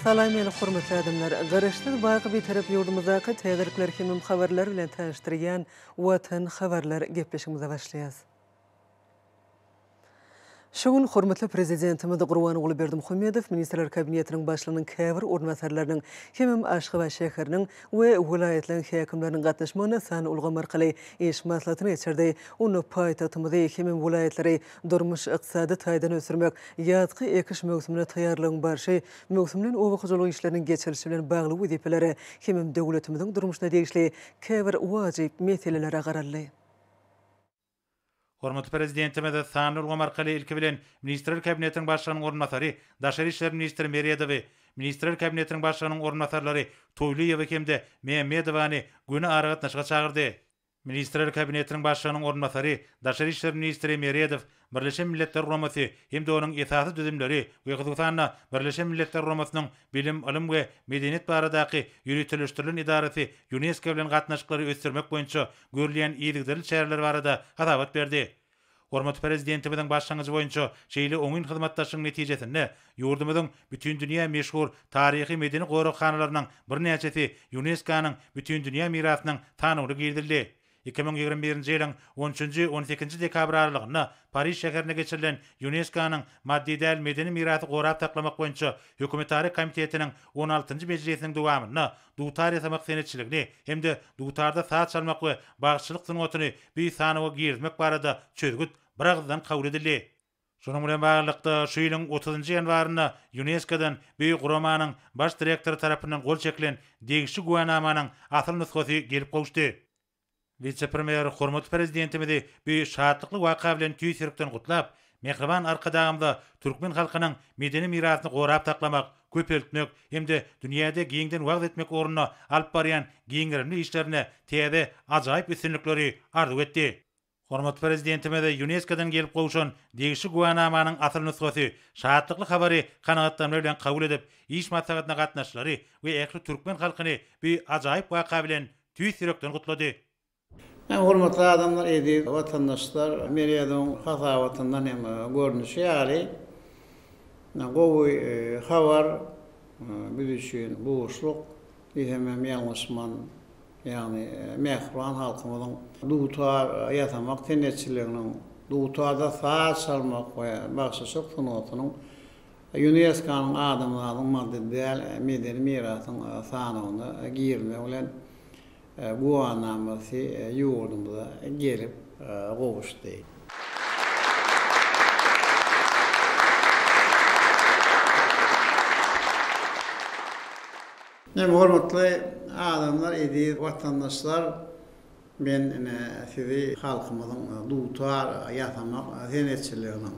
Salam meni hormatly adamlar! Garaşsyz baky Bitarap ýurdumyzdaky täzelikler hemem habarlar bilen tanyşdyrýan Watan habarlar gepleşigimize başlaýas. Şu gün hormatly Prezidentimiz Gurbanguly Berdimuhamedow Ministrler Kabinetiniň Başlygynyň käbir orunbasarlarynyň hemem Aşgabat şäheriniň we welaýatlaryň häkimleriniň gatnaşmagynda sanly ulgam arkaly iş maslahatyny geçirdi. Onda paýtagtymyzy hemem welaýatlary durmuş-ykdysady taýdan ösdürmek, ýazky ekiş möwsümine taýýarlygyň barşy, möwsümleýin oba hojalyk işleriniň geçirilişi bilen bagly wezipelere hemem döwletimiziň durmuşyna degişli käbir wajyp meselelere garaldy. Hormatly Prezidentimiz sanly ulgam arkaly ilki bilen Ministrler Kabinetiniň Başlygynyň orunbasary, daşary işler ministri Meredowy, Ministrler Kabinetiniň Başlygynyň orunbasarlary Toýlyýewi hem-de Mämmedowany göni aragatnaşyga çagyrdy. Ministrler Kabinetiniň Başlygynyň orunbasary, daşary işler ministri Meredow Birleşen Milletler Guramasy hem-de onuň esasy düzümleri we hususan-da Birleşen Milletler Guramasynyň Bilim, ylym we medeniýet baradaky ýöriteleşdirilen edarasy Ýunesko bilen gatnaşyklary ösdürmek boýunça görülýän yzygiderli çäreler barada hasabat berdi. Hormatly Prezidentimiziň başlangyjy boýunça şeýle oňyn hyzmatdaşlygyň netijesinde ýurdumyzyň bütindünýä meşhur taryhy-medeni goraghanalarynyň birnäçesi Ýunesko-nyň Bütindünýä mirasynyň sanawyna girizildi. 2021-nji ýylyň on üçünji, on sekizinji dekabr aralygynda Pariž şäherinde geçirilen Ýunesko-nyň Maddy däl medeni mirasy gorap saklamak boýunça Hökümetara komitetiniň on altynjy mejlisiniň dowamynda dutar ýasamak senetçiligini hem-de dutarda saz çalmak we bagşyçylyk sungatyny bu sanawa girizmek barada çözgüt biragyzdan kabul edildi. Şunuň bilen baglylykda, şu ýylyň otuzynjy ýanwarynda Ýunesko-dan bu guramanyň Baş direktory tarapyndan gol çekilen degişli güwänamanyň asyl nusgasy gelip gowuşdy. Wise-premýer hormatly Prezidentimizi bu şatlykly waka bilen tüýs ýürekden gutlap, mähriban Arkadagymyza türkmen halkynyň medeni mirasyny gorap saklamak, köpeltmek hem-de dünýäde giňden wagyz etmek ugrunda alyp barýan giň gerimli işlerinde täze ajaýyp üstünlikleri arzuw etdi. Hormatly Prezidentimize Ýunesko-dan gelip gowşan degişli güwänamanyň asyl nusgasy şatlykly habary kanagatlanma bilen kabul edip, iş maslahatyna gatnaşyjylary we ähli türkmen halkyny bu ajaýyp waka bilen tüýs ýürekden gutlady. Hormatly adamlar, eziz watandaşlar, Meredowyň hasabatyndan hem görnüşi ýaly, gowy habar biz üçin buşluk diýsem hem ýalňyşman. Ýagny mähriban halkymyzyň dutar ýasamak senetçiliginiň, dutarda saz çalmak we bagşyçylyk sungatynyň Ýunesko-nyň adamzadyň maddy däl medeni mirasynyň sanawyna girmegi bilen güwänamasy ýurdumyza gelip gowuşdy. Ine, hormatly adamlar, eziz watandaşlar, men ine sizi halkymyzyň dutar ýasamak senetçiliginiň,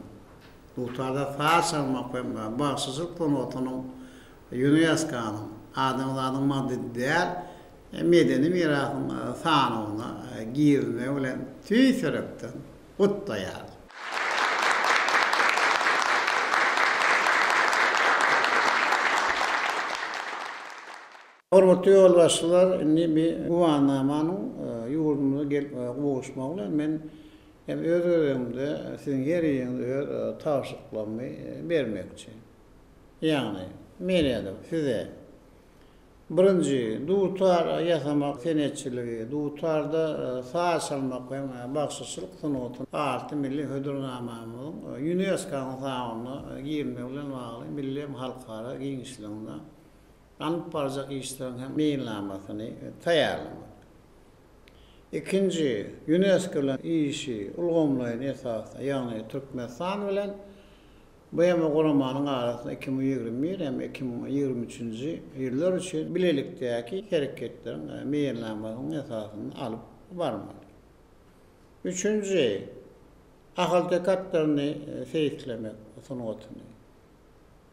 dutarda saz çalmak we bagşyçylyk sungatynyň Ýunesko-nyň adamzadyň maddy däl medeni mirasynyň sanawyna girizmegi bilen tüýs ýürekden gutlaýaryn. Hormatly ýolbaşçylar, indi bi güwänamanyň ýurdumyza gelip gowuşmagy bilen men hem öz gezegimde siziň her biriňize öz tabşyryklarymy bermekçi. Ýagny, Meredow, size Birinji, dutar ýasamak senetçiligi, dutarda saz çalmak we bagşyçylyk sungaty atly milli hödürnamamyzyň Ýunesko-nyň sanawyna girmegi bilen bagly milli hem halkara giňişliginde alnyp barjak işleriň hem meýilnamasyny taýýarlamak. Ikinji, Ýunesko bilen işi ulgamlaýyn esasda, ýagny Türkmenistan bilen BMG guramanyň arasynda 2021 hem 2023-nji ýyllar üçin bilelikdäki hereketleriň meýilnamasynyň esasynda alyp barmaly. Üçünji, ahalteke atlaryny seýislemek sungatyny.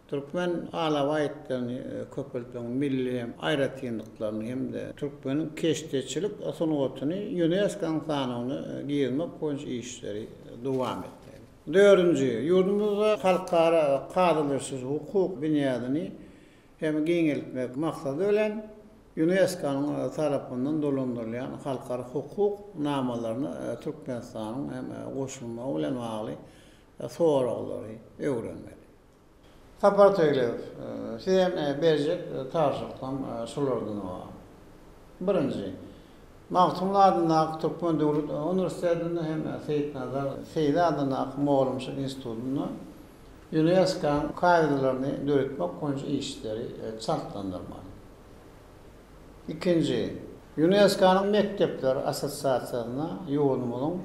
Türkmen alabaý itlerini köpeltmegiň milli aýratynlyklaryny hem-de türkmeniň keşdeçilik sungatyny Ýunesko-nyň sanawyna girizmek boýunça işleri dowam etmeli. Dördünji, ýurdumyzda halkara kazylaşdyryjy hukuk binýadyny hem giňeltmek maksady bilen, Ýunesko-nyň tarapyndan dolandyrylýan halkara hukuk namalaryna Türkmenistanyň hem goşulmagy bilen bagly soraglary öwrenmeli. Sapar Toýlyýew, size hem berjek tabşyryklarym şulardan ybarat. Birinji, Magtymguly adyndaky Türkmen döwlet uniwersitetinde hem Seýitnazar Seýdi adyndaky Mugallymçylyk institutynda ÝUNESKO-nyň kafedralaryny döretmek boýunça işleri çaltlandyrmaly. Ikinji, ÝUNESKO-nyň mekdepler assosiasiýasynda ýurdumyzyň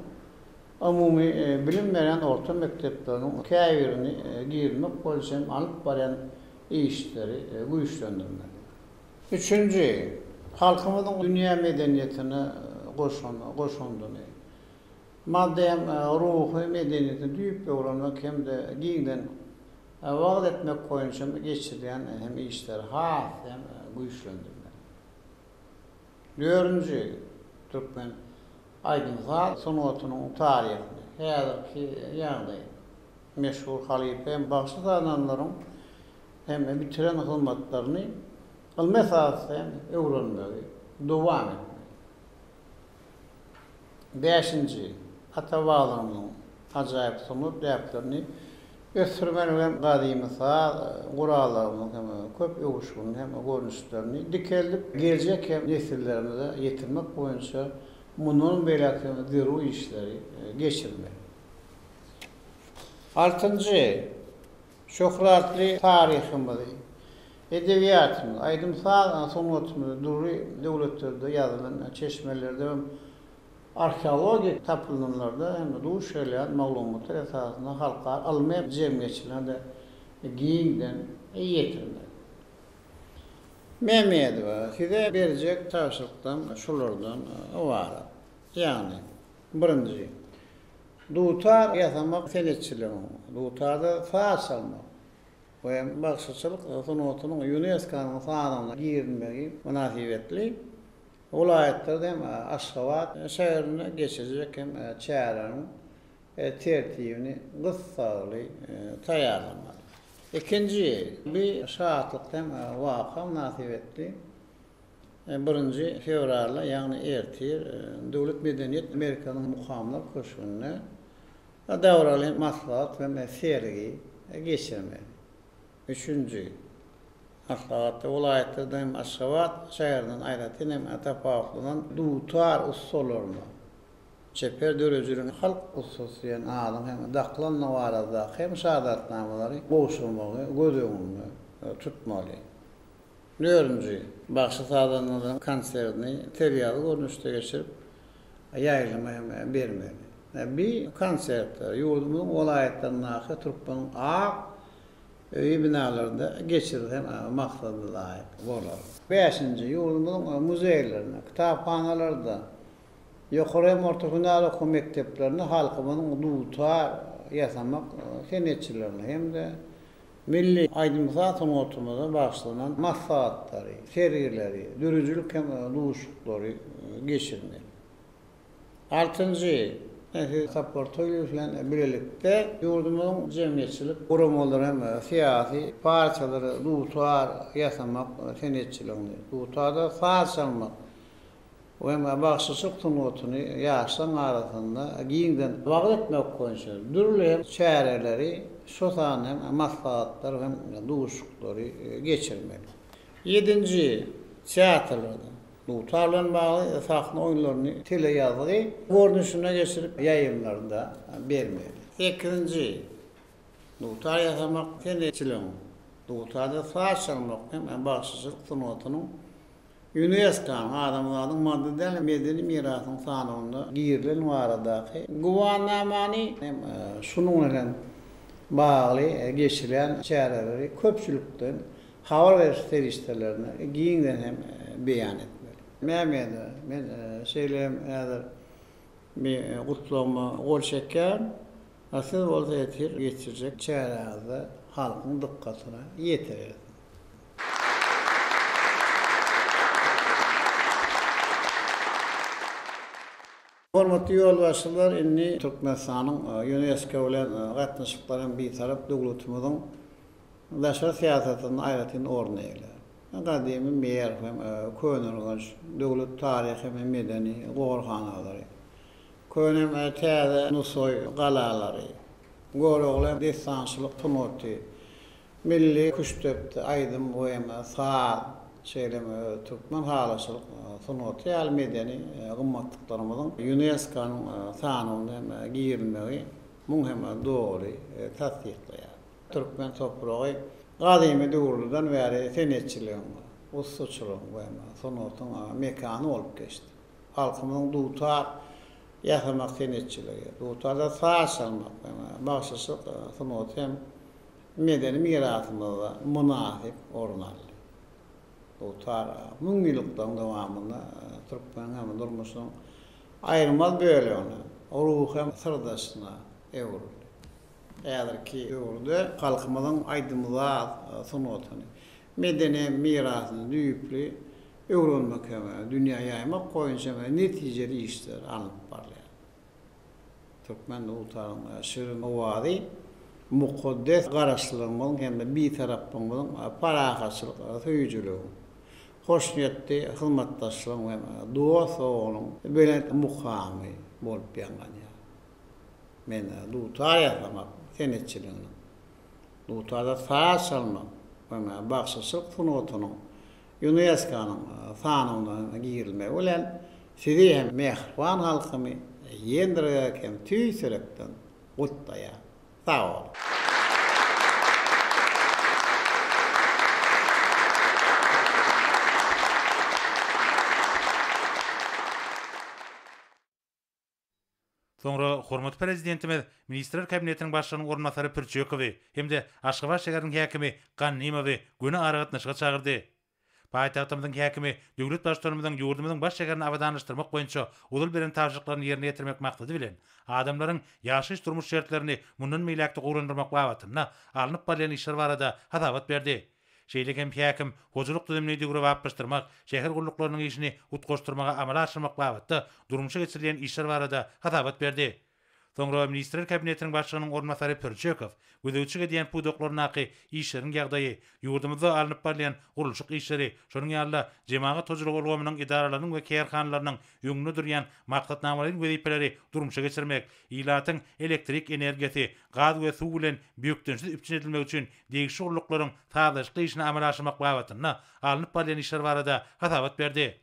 umumy bilim berýän orta mekdepleriniň käbirini girizmek boýunça hem alyp barýan işleri güýçlendirmeli. Üçünji, halkymyzyň dünýä medeniýetine goşan goşandyny, maddy hem ruhy medeniýetini düýpli öwrenmek hem-de giňden wagyz etmek boýunça geçirilýän hem işleri has hem güýçlendirmeli. Dördünji, türkmen aýdym-saz sungatynyň taryhyny, häzirki ýagdaýyny, meşhur halypa hem bagşy-sazandalaryň hem bitiren hyzmatlaryny ylmy esasda hem öwrenmegi dowam etmeli. Bäşinji, ata-babalarymyzyň ajaýyp sungat däplerini ösdürmeli hem gadymy saz gurallarymyzyň hem köp öwüşginini hem görnüşlerini dikeldip, geljek hem nesillerimize ýetirmek boýunça mundan beýläk hem zerur işleri geçirmeli. Altynjy, şöhratly taryhymyzy, edebiýatymyzy, aýdym-saz sungatymyzy dürli döwletlerde ýazylan çeşmelerde hem arheologik tapyndylarda hem duş gelýän maglumatlar esasynda halkara ylmy jemgyýetçiligine-de giňden ýetirmek. Mämmedowa, size berjek tabşyryklarym şulardan ybarat. Ýagny, birinji, Dutar ýasamak senetçiligiň, dutarda saz çalmak we bagşyçylyk sungatynyň ÝUNESKO-nyň sanawyna girizilmegi mynasybetli welaýatlarda hem Aşgabat şäherinde geçiriljek hem çäreleriň tertibini gyssagly taýýarlamaly. Ikinji, bu şatlykly hem waka mynasybetli Birinji fewralda, ýagny ertir Döwlet medeniýet merkeziniň Mukamlar köşgünde dabaraly maslahat hem sergi geçirmeli. Üçünji, maslahatda welaýatlardan hem Aşgabat şäherinden aýratyn hem tapawutlanan dutar ussalaryna çeper döredijiligiň halk ussasy diýen adyň hem dakylandygy baradaky hem şahadatnamalary gowşurmagy göz öňünde tutmaly. Dördünji, bagşy-sazandalaryň konsertini seriýaly görnüşde geçirip, ýaýlyma hem bermeli. Bi konsertler ýurdumyzyň welaýatlaryndaky Türkmeniň ak öýi binalarynda geçirilse hem maksada laýyk bolar. Bäşinji, ýurdumyzyň muzeýlerinde, kitaphanalarda, ýokary hem orta hünär okuw mekdeplerinde halkymyzyň dutar ýasamak senetçilerini hem-de Milli aýdym-saz sungatymyza bagyşlanan maslahatlary, sergileri, döredijilik hem duşuşyklary geçirmeli. Altynjy, Siz Sapar Toýlyýew bilen bilelikde ýurdumyzyň jemgyýetçilik guramalary hem syýasy partiýalary dutar ýasamak senetçiligini, dutarda saz çalmak we bagşyçylyk sungatyny ýaşlaryň arasynda giňden wagyz etmek boýunça dürli hem çäreleri, şo sanda hem maslahatlar hem duşuşyklary geçirmeli. Ýedinji, teatrlarda dutar bilen bagly sahna oýunlaryny teleýazgy görnüşinde geçirip ýaýlymlarda bermeli. Sekizinji, dutar ýasamak senetçiligiň, dutarda saz çalmak hem bagşyçylyk sungatynyň ÝUNESKO-nyň Adamzadyň maddy däl medeni mirasynyň sanawynda girilen baradaky güwänamany hem şunuň bilen bagly geçirilýän çäreleri köpçülikden habar beriş serişdelerinde giňden hem beýan etmeli. Mämmedowa, men şeýle hem häzir bir gutlagyma gol çekýärin, a siz bolsa ertir geçirjek çäräňizde halkyň dykgatyna ýetirersiňiz. Hormatly ýolbaşçylar, indi Türkmenistanyň Ýunesko bilen gatnaşyklary hem Bitarap döwletimiziň daşary syýasatynda aýratyn orun eýeleýär. Gadymy Merw hem Köneürgenç döwlet taryhy hem medeni goraghanalary, köne hem täze Nusaý galalary, Görogly dessançylyk sungaty. Milli küştdepdi, aýdym we saz, şeýle hem türkmen halyçylyk sungaty ýaly medeni gymmatlyklarymyzyň ÝUNESKO-nyň sanawyna hem girilmegi muň hem doly tassyklaýar. Türkmen topragy gadymy döwürlerden bäri senetçiligiň, ussaçylygyň we sungatyň mekany bolup geçdi. Halkymyzyň dutar ýasamak senetçiligi, dutarda saz çalmak we bagşyçylyk sungaty hem medeni mirasymyzda mynasyp orun aldy. Dutar müňýyllyklaryň dowamynda türkmeniň hem durmuşynyň aýrylmaz bölegine, ruhy hem syrdaşyna öwrüldi. Häzirki döwürde halkymyzyň aýdym-saz sungatyny, medeni mirasyny düýpli öwrenmek hem dünýä ýaýmak boýunça netijeli işler alnyp barylýar. Türkmen dutaryň şirin owazy mukaddes Garaşsyzlygymyzyň hem-de Bitaraplygymyzyň parahatçylyk söýüjiligiň, hoşniýetli hyzmatdaşlygyň hem dost-doganyň belent mukamy bolup ýaňlanýar. Men dutar ýasamak senetçiliginiň, dutarda saz çalmak we bagşyçylyk sungatynyň ÝUNESKO-nyň sanawyna girilmegi bilen sizi hem mähriban halkymy ýene bir gezek hem tüýs ýürekden gutlaýan. Sag boluň! Soňra hormatly Prezidentimiz Ministrler Kabinetiniň Başlygynyň orunbasary Pürçekowy hem-de Aşgabat şäheriniň häkimi Gannymowy göni aragatnaşyga çagyrdy. Paýtagtymyzyň häkimi döwlet Baştutanymyzyň ýurdumyzyň baş şäherini abadanlaşdyrmak boýunça ozal beren tabşyryklaryny ýerine ýetirmek maksady bilen, adamlaryň ýaşaýyş-durmuş şertlerini mundan beýläk-de gowulandyrmak babatynda alnyp barylýan işler barada hasabat berdi. Şeýle hem häkim hojalyk düzümini döwrebaplaşdyrmak, şäher gulluklarynyň işini utgaşdyrmagy amala aşyrmak babatda durmuşa geçirilýän işler barada hasabat berdi. Soňra Ministrler Kabinetiniň Başlygynyň orunbasary Pürçekow gözegçilik edýän pudaklaryndaky işleriň ýagdaýy, ýurdumyzda alnyp barylýan gurluşyk işleri, şonuň ýaly-da, jemagat hojalygy ulgamynyň edaralarynyň we kärhanalarynyň öňünde durýan maksatnamalaýyn wezipeleri durmuşa geçirmek, ilatyň elektrik energiýasy, gaz we suw bilen bökdençsiz üpjün edilmegi üçin degişli gulluklaryň sazlaşykly işini amala aşyrmak babatynda alnyp barylýan işler barada hasabat berdi.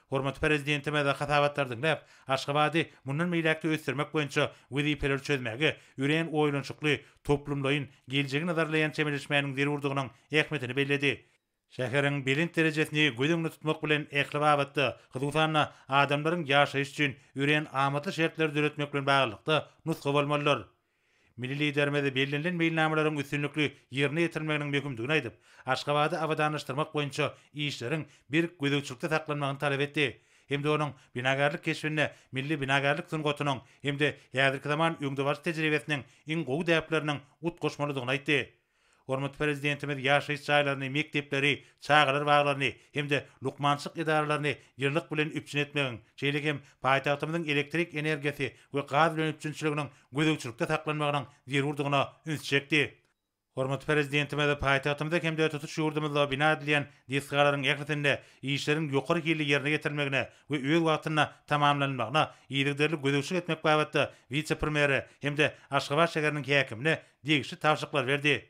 Hormatly Prezidentimiz hasabatlary diňläp, Aşgabady mundan beýläk-de ösdürmek boýunça wezipeleri çözmäge örän oýlanyşykly, toplumlaýyn, geljegi nazarlaýan çemeleşmäniň zerurdygynyň ähmiýetini belledi. Şäheriň belent derejesini göz öňünde tutmak bilen ähli babatda, hususan-da, adamlaryň ýaşaýşy üçin örän amatly şertleri döretmek bilen baglylykda nusga bolmalydyr. Milli Liderimiz bellenilen meýilnamalaryň üstünlikli ýerine ýetirilmeginiň möhümdigini aýdyp, Aşgabady abadanlaşdyrmak boýunça işleriň berk gözegçilikde saklanmagyny talap etdi hem-de onuň binagärlik keşbinde milli binagärlik sungatynyň hem-de häzirki zaman öňdebaryjy tejribesiniň iň gowy däpleriniň utgaşmalydygyny aýtdy. Hormatly Prezidentimiz ýaşaýyş jaýlaryny, mekdepleri, çagalar baglaryny hem-de lukmançylyk edaralaryny ýylylyk bilen üpjün etmegiň, şeýle hem paýtagtymyzyň elektrik energiýasy we gaz bilen üpjünçiliginiň gözegçilikde saklanmagynyň zerurdygyna ünsi çekdi. Hormatly Prezidentimiz paýtagtymyzda hem-de tutuş ýurdumyzda bina edilýän desgalaryň ählisinde işleriň ýokary hilli ýerine ýetirilmegine we öz wagtynda tamamlanylmagyna yzygiderli gözegçilik etmek babatda wise-premýere hem-de Aşgabat şäheriniň häkimine degişli tabşyryklary berdi.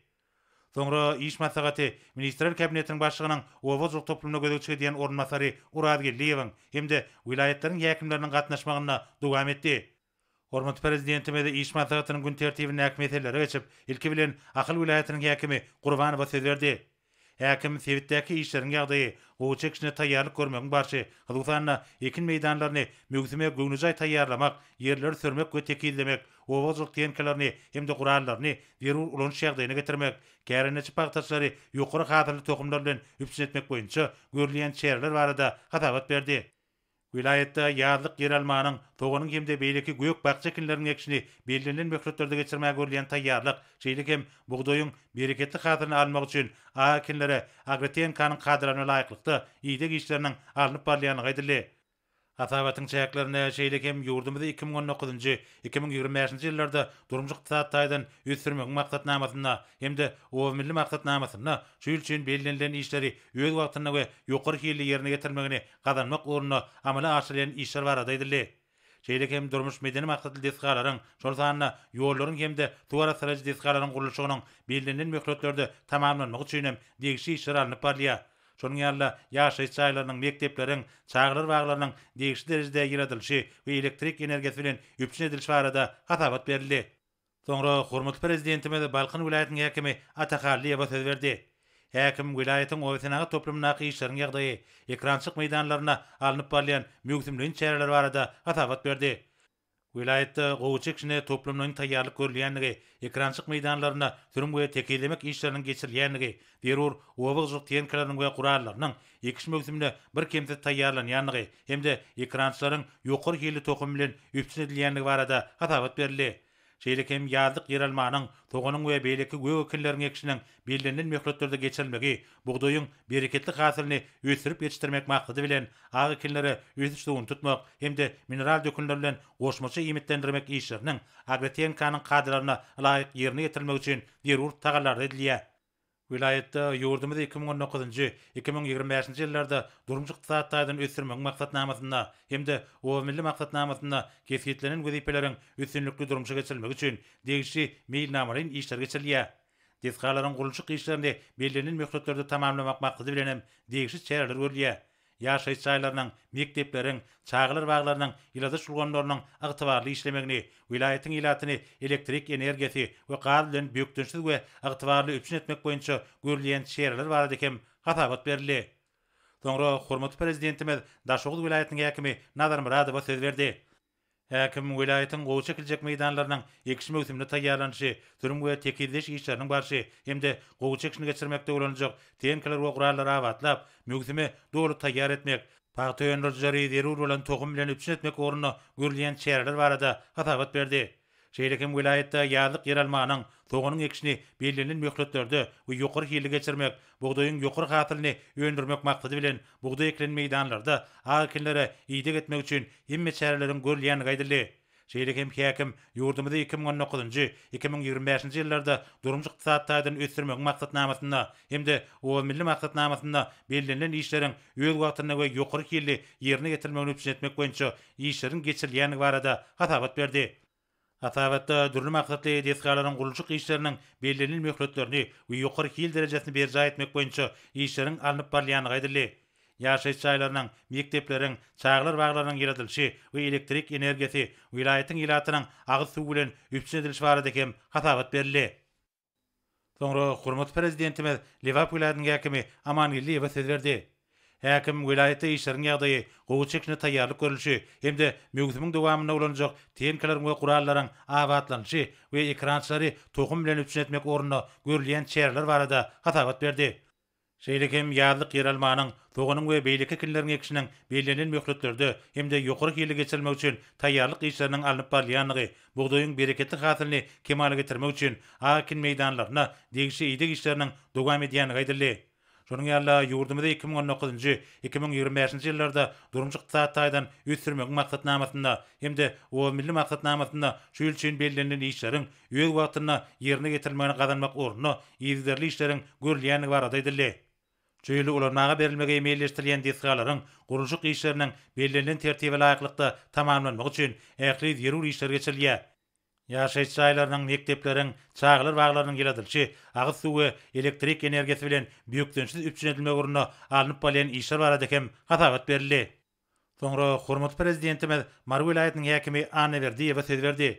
Soňra iş maslahaty Ministrler Kabinetiniň Başlygynyň oba hojalyk toplumyna gözegçilik edýän orunbasary Orazgeldiýewiň hem-de welaýatlaryň häkimleriniň gatnaşmagynda dowam etdi. Hormatly Prezidentimiz iş maslahatynyň gün tertibindäki meselelere geçip, ilki bilen Ahal welaýatynyň häkimi Gurbanowa söz berdi. Häkim sebitdäki işleriň ýagdaýy, gowaça ekişine taýýarlyk görmegiň barşy, hususan-da, ekin meýdanlaryny möwsüme göwnejaý taýýarlamak, ýerleri sürmek we tekizlemek, oba hojalyk tehnikalaryny hem-de gurallaryny zerur ulanyş ýagdaýyna getirmek, kärendeçi pagtaçylary ýokary hasylly tohumlar bilen üpjün etmek boýunça görülýän çäreler barada hasabat berdi. Welaýatda ýazlyk ýeralmanyň, soganyň hem-de beýleki gök-bakja ekinleriniň ekişini bellenilen möhletlerde geçirmäge görülýän taýýarlyk, şeýle hem bugdaýyň bereketli hasylyny almak üçin ak ekinlere agrotehinikanyň kadalaryna laýyklykda ideg işleriniň alnyp barylýandygy aýdyldy. Hasabatyň çäklerinde şeýle hem ýurdumyzy 2019-njy, 2025-nji ýyllarda durmuş-ykdysady taýdan ösdürmegiň maksatnamasynda hem-de Oba milli maksatnamasynda şu ýyl üçin bellenilen işleri öz wagtynda we ýokary hilli ýerine ýetirmegini gazanmak ugrunda amala aşyrylýan işler barada aýdyldy. Şeýle hem durmuş-medeni maksatly desgalaryň, şol sanda ýollaryň hem-de suw arassalaýjy desgalaryň gurluşygynyň bellenilen möhletlerde tamamlanmagy üçin hem degişli işler alnyp barylýar. Şonuň ýaly-da, ýaşaýyş jaýlarynyň, mekdepleriň, çagalar baglarynyň degişli derejede ýyladylyşy we elektrik energiýasy bilen üpjün edilişi barada hasabat berildi. Soňra hormatly Prezidentimiz Balkan welaýatynyň häkimi Ata Hallyýewe söz berdi. Häkim welaýatyň obasenagat toplumyndaky işleriň ýagdaýy, ekrançylyk meýdanlarynda alnyp barylýan möwsümleýin çäreler barada hasabat berdi. Welaýatda gowaça ekişine toplumlaýyn taýýarlyk görülýändigi, ekrançylyk meýdanlarynda sürüm we tekizlemek işleriniň geçirilýändigi, zerur oba hojalyk tehnikalarynyň we gurallarynyň ekiş möwsümine birkemsiz taýýarlanýandygy hem-de ekrançylaryň ýokary hilli tohum bilen üpjün edilýändigi barada hasabat berildi. Şeýle hem ýazlyk ýeralmanyň, soganyň we beýleki gök ekinleriň ekişiniň bellenilen möhletlerde geçirilmegi, bugdaýyň bereketli hasylyny ösdürip ýetişdirmek maksady bilen, ak ekinlere ösüş suwuny tutmak hem-de mineral dökünler bilen goşmaça iýmitlendirmek işleriniň agrotehnikanyň kadalaryna ylaýyk ýerine ýetirilmegi üçin zerur tagallalar edilýär. Welaýatda ýurdumyzy 2019-njy, 2025-nji ýyllarda durmuş-ykdysady taýdan ösdürmegiň maksatnamasynda hem-de Oba milli maksatnamasynda kesgitlenen wezipeleriň üstünlikli durmuşa geçirilmegi üçin degişli meýilnamalaýyn işler geçirilýär. Desgalaryň gurluşyk işlerini bellenilen möhletlerde tamamlamak maksady bilen hem degişli çäreler görülýär. Ýaşaýyş jaýlarynyň, mekdepleriň, çagalar baglarynyň ýyladyş ulgamlarynyň ygtybarly işlemegini, welaýatyň ilatyny elektrik energiýasy we gaz bilen bökdençsiz we ygtybarly üpjün etmek boýunça görülýän çäreler barada hem hasabat berildi. Soňra hormatly Prezidentimiz Daşoguz welaýatynyň häkimi Nazar Myradowa söz berdi. Häkim welaýatyň gowaça ekiljek meýdanlarynyň ekiş möwsümine taýýarlanyşy, sürüm we tekizleýiş işleriniň barşy hem-de gowaça ekişini geçirmekde ulanyljak tehnikalar we gurallary abatlap, möwsüme doly taýýar etmek, pagta öndürijileri zerur bolan tohum bilen üpjün etmek ugrunda görülýän çäreler barada hasabat berdi. Şeýle hem welaýatda ýazlyk ýeralmanyň, soganyň ekişini bellenilen möhletlerde we ýokary hilli geçirmek, bugdaýyň ýokary hasylyny öndürmek maksady bilen bugdaý ekilen meýdanlarda ak ekinlere ideg etmek üçin hemme çäreleriň görülýändigi aýdyldy. Şeýle hem häkim ýurdumyzy 2019-njy, 2025-nji ýyllarda durmuş-ykdysady taýdan ösdürmegiň maksatnamasynda hem-de Oba milli maksatnamasynda bellenilen işleriň öz wagtynda we ýokary hilli ýerine ýetirilmegini üpjün etmek boýunça işleriň geçirilýändigi barada hasabat berdi. Hasabatda dürli maksatly desgalaryň gurluşyk işleriniň bellenilen möhletlerini we ýokary hil derejesini berjaý etmek boýunça işleriň alnyp barylýandygy aýdyldy. Ýaşaýyş jaýlarynyň, mekdepleriň, çagalar baglarynyň ýyladylyşy we elektrik energiýasy, welaýatyň ilatynyň agyz suwy bilen üpjün edilişi barada hem hasabat berildi. Soňra hormatly Prezidentimiz Lebap welaýatynyň häkimi Amangeldiýewe söz berdi. Häkim welaýatda işleriň ýagdaýy, gowaça ekişine taýýarlyk görlüşi hem-de möwsümiň dowamynda ulanyljak tehnikalaryň we gurallaryň abatlanyşy we ekerançylary tohum bilen üpjün etmek ugrunda görülýän çäreler barada hasabat berdi. Şeýle hem ýazlyk ýeralmanyň, soganyň we beýleki ekinleriň ekişiniň bellenilen möhletlerde hem-de ýokary hilli geçirilmegi üçin taýýarlyk işleriniň alnyp barylýandygy, bugdaýyň bereketli hasylyny kemala getirmek üçin ak ekin meýdanlarynda degişli ideg işleriniň dowam edýändigi aýdyldy. Şonuň ýaly-da, ýurdumyzy 2019-njy, 2025-nji ýyllarda durmuş-ykdysady taýdan ösdürmegiň maksatnamasynda hem-de Oba milli maksatnamasynda şu ýyl üçin bellenilen işleriň öz wagtynda ýerine ýetirilmegini gazanmak ugrunda yzygiderli işleriň görülýändigi barada aýdyldy. Şu ýyl ulanmaga berilmegi meýilleşdirilýän desgalaryň gurluşyk işleriniň bellenilen tertibe laýyklykda tamamlanmagy üçin ähli zerur işler geçirilýär. Ýaşaýyş jaýlarynyň, mekdepleriň, çagalar baglarynyň ýyladylyşy, agyz suw we elektrik energiýasy bilen bökdençsiz üpjün edilmegi ugrunda alnyp barylýan işler barada hem hasabat berildi. Soňra hormatly Prezidentimiz Mary welaýatynyň häkimi Annaberdiýewe söz berdi.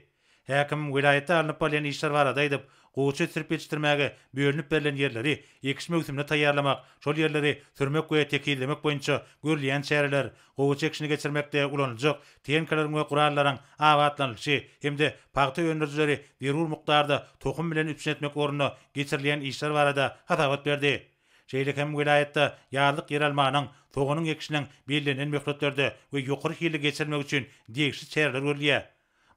Häkim welaýatda alnyp barylýan işler barada aýdyp, gowaça ösdürip ýetişdirmäge bölünip berlen ýerleri ekiş möwsümine taýýarlamak, şol ýerleri sürmek we tekizlemek boýunça görülýän çäreler, gowaça ekişini geçirmekde ulanyljak tehnikalaryň we gurallaryň abatlanylyşy hem-de pagta öndürijileri zerur mukdarda tohum bilen üpjün etmek ugrunda geçirilýän işler barada hasabat berdi. Şeýle hem welaýatda ýazlyk ýeralmanyň, soganyň ekişiniň bellenilen möhletlerde we ýokary hilli geçirilmegi üçin degişli çäreler görülýär.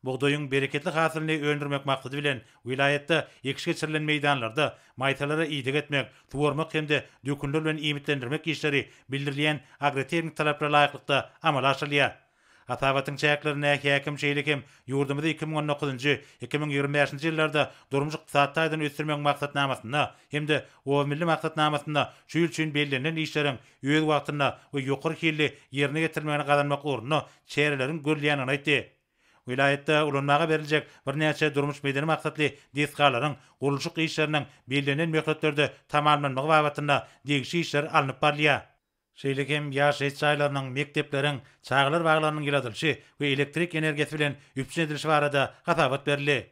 Bugdaýyň bereketli hasylyny öndürmek maksady bilen, welaýatda ekiş geçirilen meýdanlarda maýsalara ideg etmek, suwarmak hem-de dökünler bilen iýmitlendirmek işleri bildirilýän agrotehniki talaplara laýyklykda amala aşyrylýar. Hasabatyň çäklerinde häkim şeýle hem ýurdumyzy 2019-njy, 2025-nji ýyllarda durmuş-ykdysady taýdan ösdürmegiň maksatnamasynda hem-de Oba milli maksatnamasynda şu ýyl üçin bellenilen işleriň öz wagtynda we ýokary hilli ýerine ýetirilmegini gazanmak ugrunda çäreleriň görülýändigini aýtdy. Welaýatda ulanmaga beriljek birnäçe durmuş-medeni maksatly desgalaryň gurluşyk işleriniň bellenilen möhletlerde tamamlanmagy babatynda degişli işler alnyp barylýar. Şeýle hem ýaşaýyş jaýlarynyň, mekdepleriň, çagalar baglarynyň ýyladylyşy we elektrik energiýasy bilen üpjün edilişi barada hasabat berildi.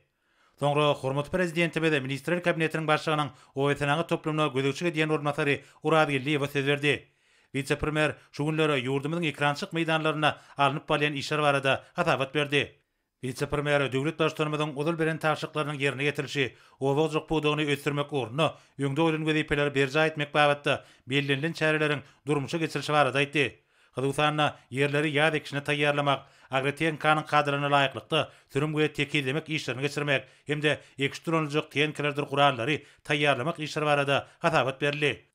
Soňra hormatly Prezidentimiz Ministrler Kabinetiniň Başlygynyň obasenagat toplumyna gözegçilik edýän orunbasary Orazgeldiýewe söz berdi. Wise-premýer şu günler ýurdumyzyň ekerançylyk meýdanlarynda alnyp barylýan işler barada hasabat berdi. Wise-premýer döwlet Baştutanymyzyň ozal beren tabşyryklarynyň ýerine ýetirilişi, oba hojalyk pudagyny ösdürmek ugrunda öňde goýlan wezipeleri berjaý etmek babatda bellenilen çäreleriň durmuşa geçirilişi barada aýtdy. Hususan-da, ýerleri ýaz ekişine taýýarlamak, agrotehnikanyň kadalaryna laýyklykda sürüm we tekizlemek işlerini geçirmek hem-de ekişde ulanyljak tehnikalardyr gurallary taýýarlamak işleri barada hasabat berildi.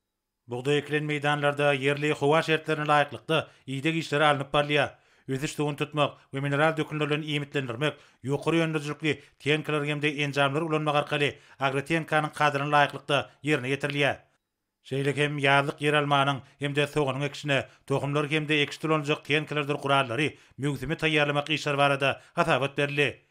Bugdaý ekilen meýdanlarda ýerli howa şertlerine laýyklykda ideg işleri alnyp barylýar. Ösüş suwuny tutmak we mineral dökünler bilen iýmitlendirmek, ýokary öndürijilikli tehnikalary hem-de enjamlary ulanmak arkaly agrotehnikanyň kadalaryna laýyklykda ýerine ýetirilýär. Şeýle hem ýazlyk ýeralmanyň hem-de soganyň ekişine, tohumlary hem-de ekişde ulanyljak tehnikalardyr gurallary möwsüme taýýarlamak işleri barada hasabat berildi.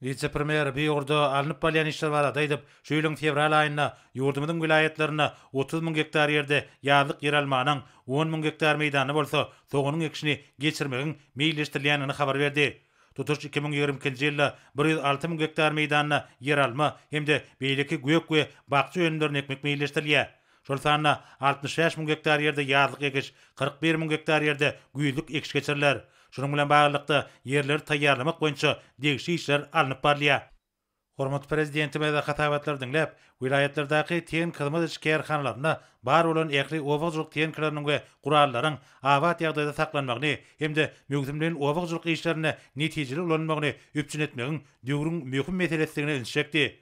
Wise-premýer bu ugurda alnyp barylýan işler barada aýdyp, şu ýylyň fewral aýynda ýurdumyzyň welaýatlarynda 30 müň gektar ýerde ýazlyk ýeralmanyň, on müň gektar meýdanda bolsa soganyň ekişini geçirmegiň meýilleşdirilýändigini habar berdi. Tutuş 2022-nji ýylda 106 müň gektar meýdanda ýeralma hem-de beýleki gök we bakja önümlerini ekmek meýilleşdirilýär. Şol sanda 65 müň gektar ýerde ýazlyk ekiş, 41 müň gektar ýerde güýzlük ekiş geçiriler. Şunuň bilen baglylykda, ýerleri taýýarlamak boýunça degişli işler alnyp barylýar. Hormatly Prezidentimiz hasabatlary diňläp, welaýatlardaky tehniki hyzmat ediş kärhanalarynda bar bolan ähli oba hojalyk tehnikalarynyň we gurallaryň abat ýagdaýda saklanmagyny hem-de möwsümleýin oba hojalyk işlerinde netijeli ulanylmagyny üpjün etmegiň döwrüň möhüm meselesidigine ünsi çekdi.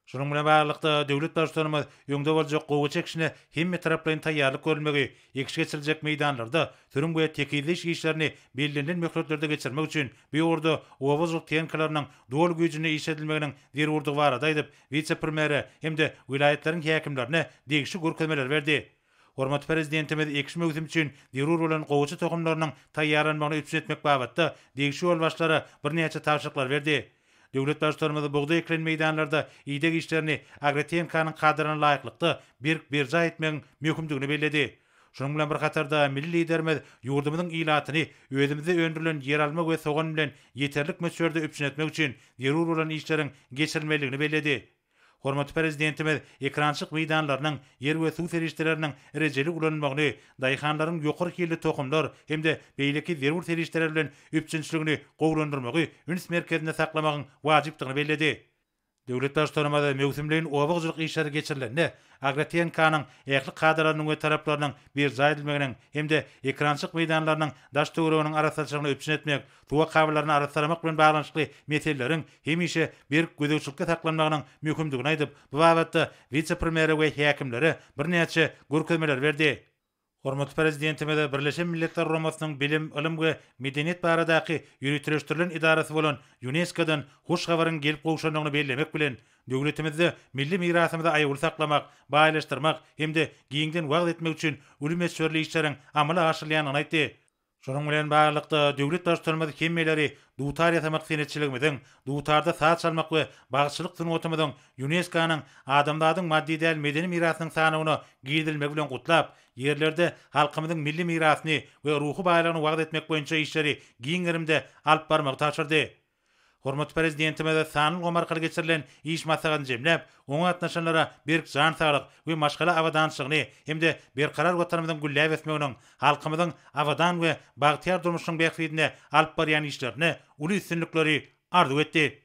Şunuň bilen baglylykda, döwlet Baştutanymyz öňde boljak gowaça ekişine hemmetaraplaýyn taýýarlyk görülmegi, ekiş geçiriljek meýdanlarda sürüm we tekizleýiş işlerini bellenilen möhletlerde geçirmek üçin bu ugurda oba hojalyk tehnikalarynyň doly güýjünde işledilmeginiň zerurdygy barada aýdyp, wise-premýere hem-de welaýatlaryň häkimlerine degişli görkezmeleri berdi. Hormatly Prezidentimiz ekiş möwsümi üçin zerur bolan gowaça tohumlarynyň taýýarlanmagyny üpjün etmek babatda degişli ýolbaşçylara birnäçe tabşyryklary berdi. Döwlet Baştutanymyz bugdaý ekilen meýdanlarda ideg işlerini agrotehnikanyň kadalaryna laýyklykda berk berjaý etmegiň möhümdigini belledi. Şunuň bilen bir hatarda, milli Liderimiz ýurdumyzyň ilatyny özümizde öndürilen ýeralma we sogan bilen ýeterlik möçberde üpjün etmek üçin zerur bolan işleriň geçirilmelidigini belledi. Hormatly Prezidentimiz ekerançylyk meýdanlarynyň, ýer we suw serişdeleriniň rejeli ulanylmagyny, daýhanlaryň ýokary hilli tohumlar hem-de beýleki zerur serişdeler bilen üpjünçiligini gowulandyrmagy üns merkezinde saklamagyň wajypdygyny belledi. Döwlet Baştutanymyz möwsümleýin oba hojalyk işleri geçirilende agrotehnikanyň ähli kadalarynyň we talaplarynyň berjaý edilmeginiň hem-de ekerançylyk meýdanlarynyň daş-töwereginiň arassaçylygyny üpjün etmek, suw akabalaryny arassalamak bilen baglanyşykly meseleleriň hemişe berk gözegçilikde saklanmagynyň möhümdigini aýdyp, bu babatda wise-premýere we häkimlere birnäçe görkezmeleri berdi. Hormatly Prezidentimiz Birleşen Milletler Guramasynyň Bilim, ylym we medeniýet baradaky ýöriteleşdirilen edarasy bolan Ýunesko-dan hoş habaryň gelip gowşandygyny bellemek bilen, döwletimizde milli mirasymyzy aýawly saklamak, baýlaşdyrmak hem-de giňden wagyz etmek üçin uly möçberli işleriň amala aşyrylýandygyny aýtdy. Şunuň bilen baglylykda, döwlet Baştutanymyz hemmeleri dutar ýasamak senetçiligimiziň, dutarda saz çalmak we bagşylyk sungatymyzyň Ýunesko-nyň Adamzadyň maddy däl medeni mirasynyň sanawyna girizilmegi bilen gutlap, ýerlerde halkymyzyň milli mirasyny we ruhy baýlygyny wagyz etmek boýunça işleri giň gerimde alyp barmagy tabşyrdy. Hormatly Prezidentimiz sanly ulgam arkaly geçirilen iş maslahatyny jemläp, oňa gatnaşanlara berk jan saglyk we maşgala abadançylygyny hem-de berkarar Watanymyzyň gülläp ösmeginiň, halkymyzyň abadan we bagtyýar durmuşynyň bähbidine alyp barýan işlerinde uly üstünlikleri arzuw etdi.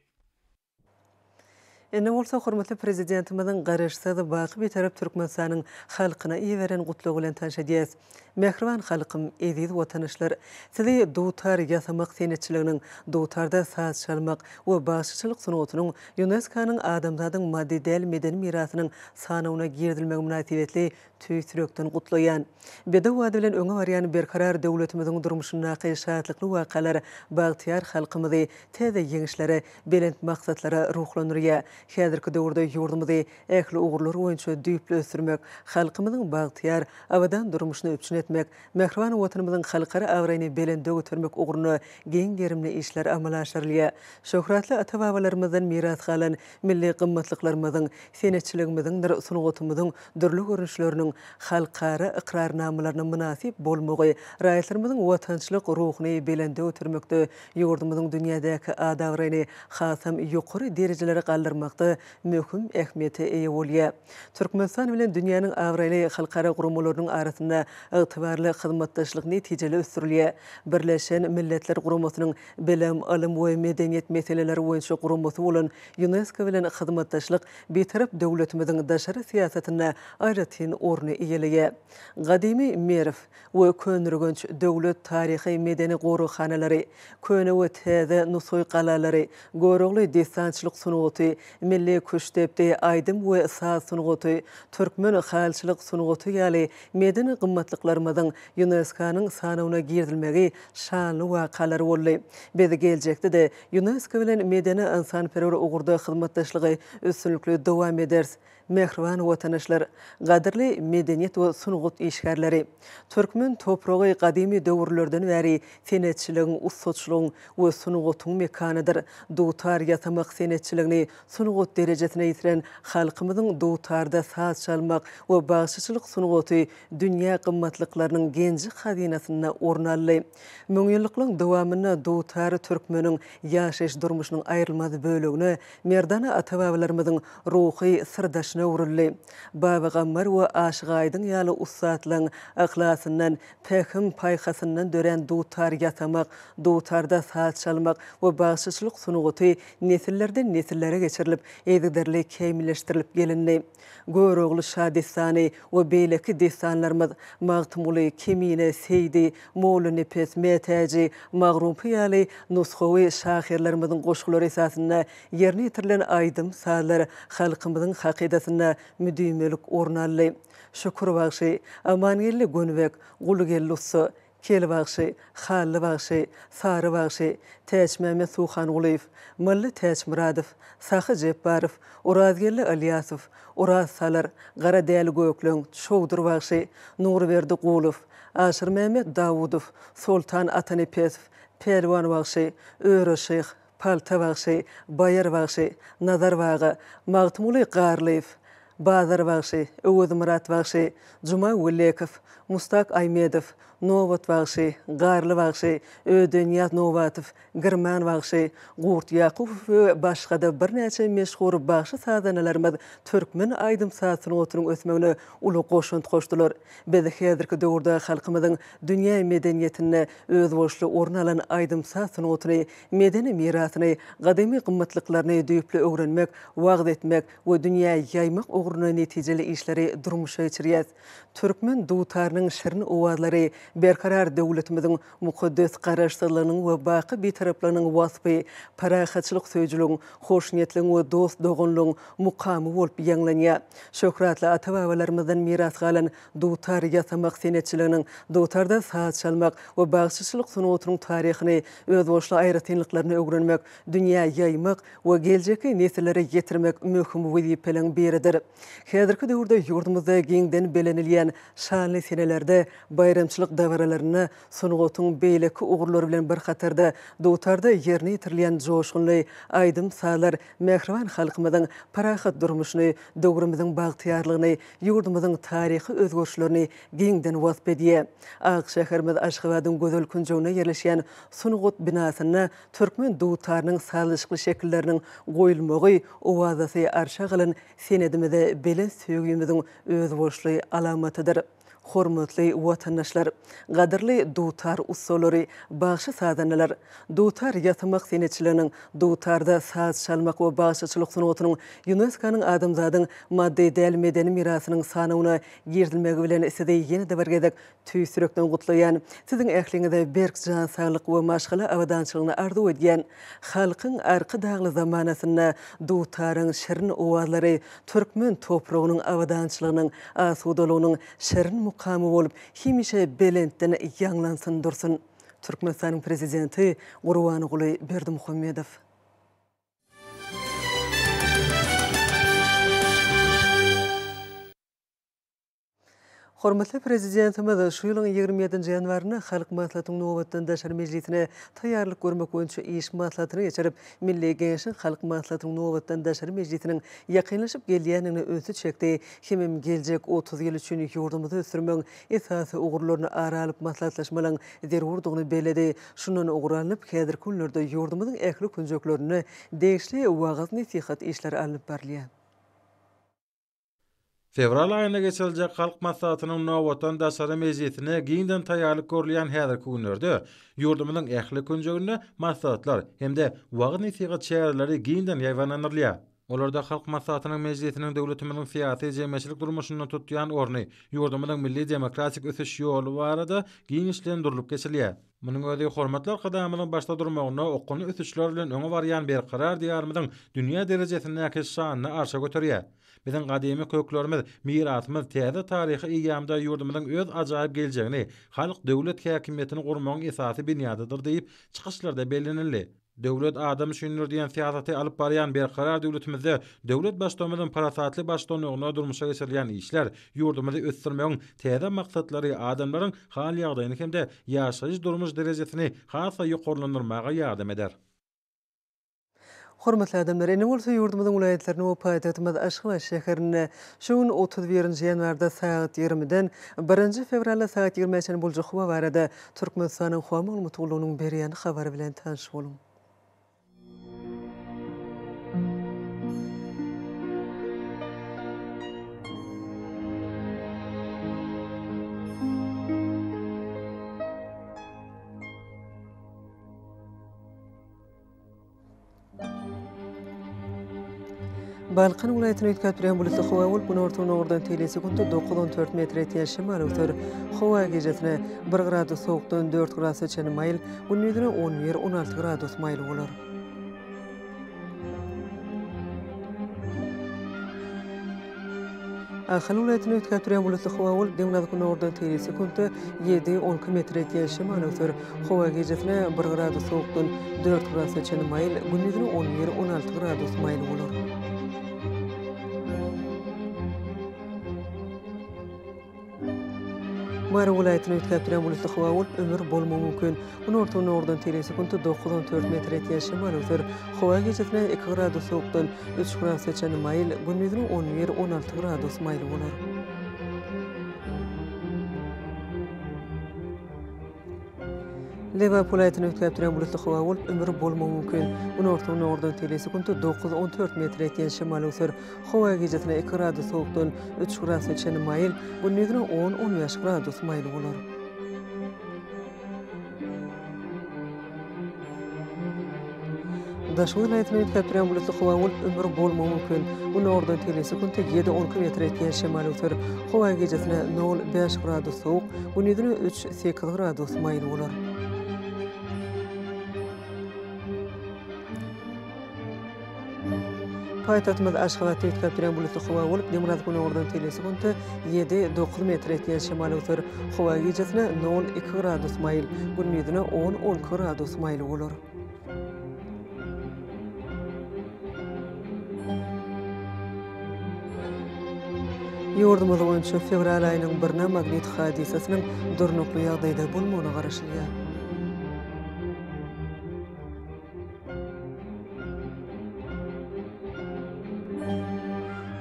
Indi bolsa hormatly Prezidentimiziň Garaşsyz, baky Bitarap Türkmenistanyň halkyna iberen Gutlagy bilen tanyş edýäris. Mähriban halkym, eziz watandaşlar! Sizi dutar ýasamak senetçiliginiň, dutarda saz çalmak we bagşyçylyk sungatynyň Ýunesko-nyň Adamzadyň maddy däl medeni mirasynyň sanawyna girizilmegi mynasybetli tüýs ýürekden gutlaýan. Bedew ady bilen öňe barýan Berkarar döwletimiziň durmuşyndaky şatlykly wakalar bagtyýar halkymyzy täze ýeňişlere, belent maksatlara ruhlandyrýar. Häzirki döwürde ýurdumyzy ähli ugurlar boýunça düýpli ösdürmek, halkymyzyň bagtyýar, abadan durmuşyny üpjün etmek, mähriban Watanymyzyň halkara abraýyny belende götermek ugrunda giň gerimli işler amala aşyrylýar. Şöhratly ata-babalarymyzdan miras galan milli gymmatlyklarymyzyň, senetçiligimiziňdir sungatymyzyň dürli görnüşleriniň halkara ykrarnamalaryna mynasyp bolmagy raýatlarymyzyň watançylyk ruhuny belende götermekde, ýurdumyzyň dünýädäki at-abraýyny hasam ýokary derejelere galdyrmakda möhüm ähmiýete eýe bolýar. Türkmenistan bilen dünýäniň abraýly halkara guramalarynyň arasynda ygtybarly hyzmatdaşlyk netijeli ösdürilýär. Birleşen Milletler Guramasynyň Bilim, ylym we medeniýet meseleleri boýunça guramasy bolan Ýunesko bilen hyzmatdaşlyk Bitarap döwletimiziň daşary syýasatynda aýratyn orny eýeleýär. Gadymy Merw we Köneürgenç döwlet taryhy-medeni goraghanalary, Köne we Täze Nusaý galalary, Görogly dessançylyk sungaty, milli küştdepdi, aýdym we saz sungaty, türkmen halyçylyk sungaty ýaly medeni gymmatlyklarymyzyň Ýunesko-nyň sanawyna girizilmegi şanly wakalar boldy. Biz geljekde-de Ýunesko bilen medeni-ynsanperwer ugurda hyzmatdaşlygy üstünlikli dowam ederis. Mähriban watandaşlar! Gadyrly medeniýet we sungat işgärleri! Türkmen topragy gadymy döwürlerden bäri senetçiligiň, ussaçylygyň we sungatyň mekanydyr. Dutar ýasamak senetçiligini sungat derejesine ýetiren halkymyzyň dutarda saz çalmak we bagşyçylyk sungaty dünýä gymmatlyklarynyň genji-hazynasynda orun aldy. Müňýyllyklaryň dowamynda dutar türkmeniň ýaşaýyş-durmuşynyň aýrylmaz bölegine, merdana ata-babalarymyzyň ruhy syrdaşyna öwrüldi. Baba Gammar we Aşyk Aýdyň ýaly ussatlaryň yhlasyndan, pähim-paýhasyndan dörän dutar ýasamak, dutarda saz çalmak we bagşyçylyk sungaty nesillerden-nesillere geçirilip, yzygiderli kämilleşdirilip gelindi. Görogly şa dessany we beýleki dessanlarymyz, Magtymguly, Kemine, Seýdi, Mollanepes, Mätäji, Magrumpy ýaly nusgawy şahyrlarymyzyň goşgulary esasynda ýerine ýetirilen aýdym-sazlar halkymyzyň hakydasynda müdimilik orun aldy. Şükür bagşy, Amangeldi Gönübek, Gulgeldi ussa, Kel bagşy, Hally bagşy, Sary bagşy, Täçmämmet Suhangulyýew, Mylly Täçmyradow, Sahy Jepbarow, Orazgeldi Ylýasow, Oraz Salyr, Gara Däli Gökleň, Çowdur bagşy, Nurberdi Gulow, Aşyrmämmet Dawudow, Soltan Atanepesow, Pälwan bagşy, Öre şyh, Palta bagşy, Baýar bagşy, Nazar baga, Magtymguly Garlyýew, Bazar bagşy, Öwezmyrat bagşy, Juma Wellekow, Mustak Aýmedow, Nobat bagşy, Garly bagşy, Ödenýaz Nobatow, Girman bagşy, Gurt Ýakubow we başga-da birnäçe meşhur bagşy-sazandalarymyz türkmen aýdym-saz sungatynyň ösmegine uly goşant goşdular. Biz häzirki döwürde halkymyzyň dünýä medeniýetinde özboluşly orun alan aýdym-saz sungatyny, medeni mirasyny, gadymy gymmatlyklaryny düýpli öwrenmek, wagyz etmek we dünýä ýaýmak ugrunda netijeli işleri durmuşa geçirýäs. Türkmen dutarynyň şirin owazlary Berkarar döwletimiziň mukaddes Garaşsyzlygynyň we baky Bitaraplygynyň waspy, parahatçylyk söýüjiligiň, hoşniýetligiň we dost-doganlygyň mukamy bolup ýaňlanýar. Şöhratly ata-babalarymyzdan miras galan dutar ýasamak senetçiliginiň, dutarda saz çalmak we bagşyçylyk sungatynyň taryhyny, özboluşly aýratynlyklaryny öwrenmek, dünýä ýaýmak we geljekki nesillere ýetirmek möhüm wezipeleriň biridir. Häzirki döwürde ýurdumyzda giňden bellenilýän şanly senelerde, baýramçylyk dabaralarynda sungatyň beýleki ugurlary bilen bir hatarda dutarda ýerine ýetirilýän joşgunly aýdym-sazlar mähriban halkymyzyň parahat durmuşyny, döwrümiziň bagtyýarlygyny, ýurdumyzyň taryhy özgerişlerini giňden wasp edýär. Ak şäherimiz Aşgabadyň gözel künjeginde ýerleşýän sungat binasynda türkmen dutarynyň sazlaşykly şekilleriniň goýulmagy owazasy arşa galan senedimize belent söýgimiziň özboluşly alamatydyr. Hormatly watandaşlar! Gadyrly dutar ussalary, bagşy-sazandalar! Dutar ýasamak senetçiliginiň, dutarda saz çalmak we bagşyçylyk sungatynyň ÝUNESKO-nyň adamzadyň maddy däl medeni mirasynyň sanawyna girizilmegi bilen sizi ýene-de bir gezek Tüýs ýürekden gutlaýan. Siziň ähliňize berk jan saglyk we maşgala abadançylygyny arzuw edýän. Halkyň Arkadagly zamanasynda dutaryň şirin owazlary türkmen topragynyň abadançylygynyň, asudalygynyň şirin mukamy bolup, hemişe belentden ýaňlansyn dursun! Türkmenistanyň Prezidenti Gurbanguly Berdimuhamedow. Hormatly Prezidentimiz şu ýylyň 27-nji ýanwarynda Halk Maslahatynyň nobatdan daşary mejlisine taýýarlyk görmek boýunça iş maslahatyny geçirip, Milli Geňeşiň Halk Maslahatynyň nobatdan daşary mejlisiniň ýakynlaşyp gelýändigine ünsi çekdi hemem geljek 30 ýyl üçin ýurdumyzy ösdürmegiň esasy ugurlaryny ara alyp maslahatlaşmalyň zerurdygyny belledi. Şundan ugur alnyp, häzirki günlerde ýurdumyzyň ähli künjeklerinde degişli wagyz-nesihat işleri alnyp barylýar. Fewral aýynda geçiriljek Halk Maslahatynyň nobatdan daşary mejlisine giňden taýýarlyk görülýän häzirki günlerde ýurdumyzyň ähli künjeginde maslahatlar hem-de wagyz-nesihat çäreleri giňden ýaýbaňlandyrylýar. Olarda Halk Maslahatynyň mejlisiniň döwletimiziň syýasy-jemgyýetçilik durmuşynda tutýan orny, ýurdumyzyň milli demokratik ösüş ýoly barada giňişleýin durlup geçilýär. Munuň özi hormatly Arkadagymyzyň başda durmagynda okgunly ösüşler bilen öňe barýan Berkarar Diýarymyzyň dünýä derejesindäki şanyny arşa göterýär. Biziň gadymy köklerimiz, mirasymyz täze taryhy eýýamda ýurdumyzyň öz ajaýyp geljegini, halk döwlet häkimiýetini gurmagyň esasy binýadydyr diýip, çykyşlarda bellenildi. Döwlet adam üçindir diýen syýasaty alyp barýan Berkarar döwletimizde döwlet Baştutanymyzyň parasatly baştutanlygynda durmuşa geçirilýän işler, ýurdumyzy ösdürmegiň täze maksatlary adamlaryň hal-ýagdaýyny hem-de ýaşaýyş-durmuş derejesini has-da ýokarlandyrmaga ýardam eder. Hormatly adamlar, indi bolsa ýurdumyzyň welaýatlarynda we paýtagtymyz Aşgabat şäherinde şu gün 31-nji ýanwarda sagat ýigrimiden birinji fewralda sagat ýigrimä çenli boljak howa barada Türkmenistanyň Howa maglumat gullugynyň berýän habary bilen tanyş boluň. Balkan welaýatyny üýtgäp durýan bulutly howa bolup, günorta-günordan teýle sekuntda dokuz-on dört metr etýän şemal öwser. Howa gijesine bir gradus sowukdan dört gradusa çenli maýyl, gündizine on bir, on alty gradus maýyl bolar. Ahal welaýatynda üýtgäp durýan bulutly howa bolup, demirgazyk-günordan teýli sekuntda ýedi, 12 metr ýetýän şemal öwser. Howa gijesine bir gradus sowukdan dört gradusa çenli maýyl, gündizine 11, 16 gradus maýyl bolar. Mary welaýatynda üýtgäp durýan bulutly howa bolup, ümür bolmagy mümkin. Günorta-günordan teýle sekuntda 9-14 metr ýetýän şemal öwser. Howa gijesine iki gradus sowukdan üç gradusa çenli maýyl, gündizine 11-16 gradus maýyl bolar. Lebap welaýatynda üýtgäp durýan bulutly howa bolup, ümür bolmagy mümkin. Günorta-günordan teýle sekuntda 9-14 metr ýetýän şemal öwser. Howa gijesine iki gradus sowukdan üç gradusa çenli maýyl, gündizine on-on bäş gradus maýyl bolar. Daşoguz welaýatynda üýtgäp durýan bulutly howa bolup, ümür bolmagy mümkin. Günordan teýle sekuntda ýedi-on iki metr ýetýän şemal öwser. Howa gijesine nol, bäş gradus sowuk, gündizine üç, sekiz gradus maýyl bolar. Paýtagtymyz Aşgabatda üýtgäp durýan bulutly howa bolup, demirgazyk-günordan teýle sekuntda ýedi, dokuz metr ýetýän şemal öwser. Howa gijesine nol, iki gradus maýyl, gündizine on, 12 gradus maýyl bolar. Ýurdumyz boýunça fewral aýynyň birine magnit hadysasynyň durnukly ýagdaýda bolmagyna garaşylýar.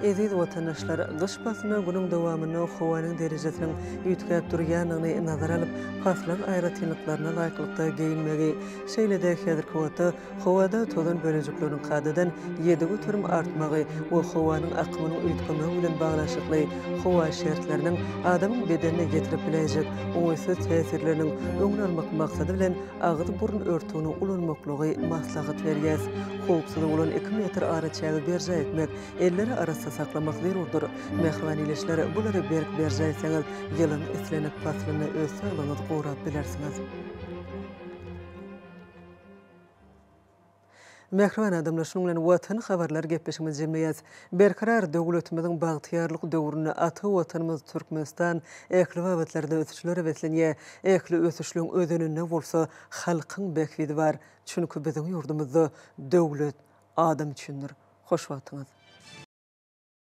Eziz watandaşlar, gyş paslynda günüň dowamynda howanyň derejesiniň üýtgäp durýandygyny nazara alyp, paslyň aýratynlyklaryna laýyklykda geýinmegi, şeýle-de häzirki wagtda howada tozan bölejikleriniň kadadan 7% artmagy we howanyň akymynyň üýtgemegi bilen baglanyşykly howa şertleriniň adamyň bedenine ýetirip biläýjek oňaýsyz täsirleriniň öňüni almak maksady bilen agyz-burun örtügini ulanmaklygy maslahat berýäs. Howpsuz bolan iki metr araçägi berjaý etmek, elleri arassa saklamak zerurdyr. Mähriban ildeşler, bulary berk berjaý etseňiz, ýylyň islendik paslynda öz saglygyňyzy gorap bilersiňiz. Mähriban adamlar, şunuň bilen Watan habarlary gepleşigimizi jemleýäs. Berkarar döwletimiziň bagtyýarlyk döwründe ata Watanymyz Türkmenistan ähli babatlarda ösüşlere beslenýär. Ähli ösüşleň özeninde bolsa halkyň bähbidi bar. Çünki biziň ýurdumyzda döwlet adam üçindir. Hoş wagtyňyz!